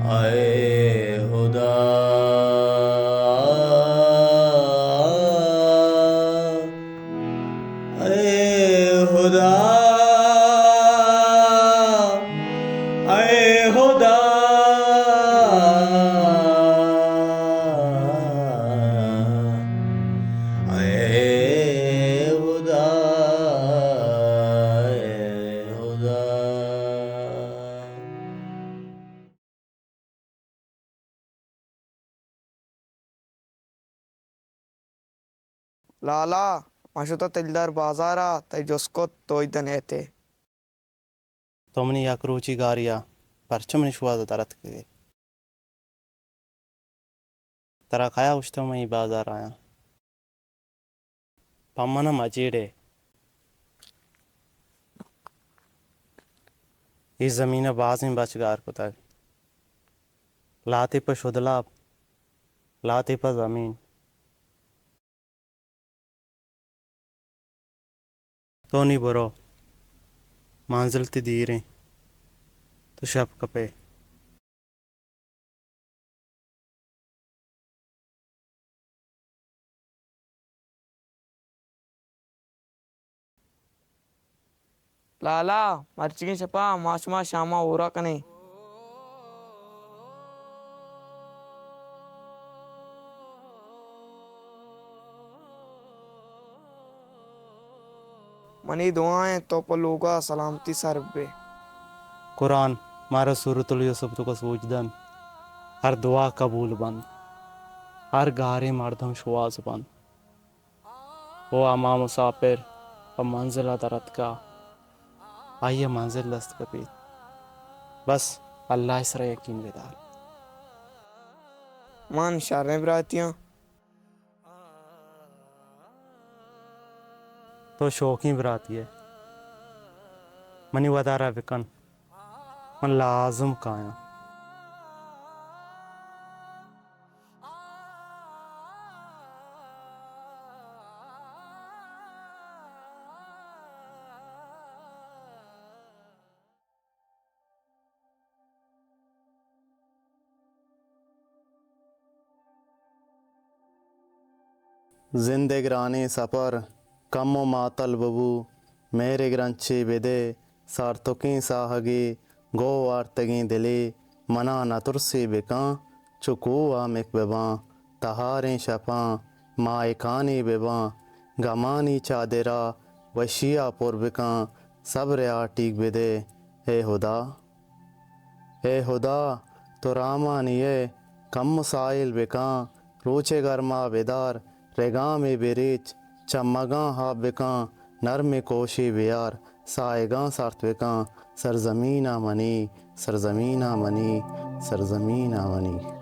اے ہدا، اے ہدا، اے ہدا، اے لالا، من شتاں تلدار بازار ءَ، تئی جست کت، تو ادا نیت ئے۔ تو منی یک روچی گاری ءَ پرچا منی شوھاز ءَ در اتکگ ئے؟ ترا کئیا گوشتگ من اے بازار ءَ آیاں؟ پہ من ءَ مہ جیڑ ئے۔ اے زمین ءَ بازیں بچ گار کتگ۔ لھتے پہ شدلاپ، لھتے پہ زمین۔ تو نی برو، منزل تئی دیر ایں، تو شپ کپ ئے۔ لالا، مرچیگیں شپ ءَ ما شما شام ءَ ھور ءَ کن ایں۔ منی دعا ایں تو پہ لوگ ءَ سلامتی سر بہ بئے۔ قرآن مارا سورۃ الیوسف توک ءَ سوج دنت، ھر دعا قبول بنت، ھر گاریں مردم شوھاز بنت۔ او ھما مساپر پہ منزل ءَ در اتکا، آئی ءَ منزل دست کپیت۔ بس اللہ ءِ سرا یقین بدار۔ من شریں براتے آں۔ تو شوکیں براتے ئے۔ منی ودار ءَ بکن۔ من لازم کایاں۔ زند ءِ گرانیں سپر کم ءُ ماتل بہ بو، مھر ءِ گرنچے بدئے، سارتکیں ساھگے، گوں وارتگیں دلے، منا نہ ترسے بکن، چو کوہ ءَ ھمک بباں، تہاریں شپاں ماھکانے بباں، گمانی چادر ءَ وشی ءَ پر بکن، صبر ءِ ھاٹیگ بدئے، اے ھدا۔ اے ھدا، تو رھمانی ئے، کمو ساھیل بکن، روچ ءِ گرما بدار، رگامے بریچ، چمگاں آپ بکن، نرمیں کوشے بیار، ساھگاں سارت بکن، سرزمین ءَ منی، سرزمین ءَ منی، سرزمین ءَ منی۔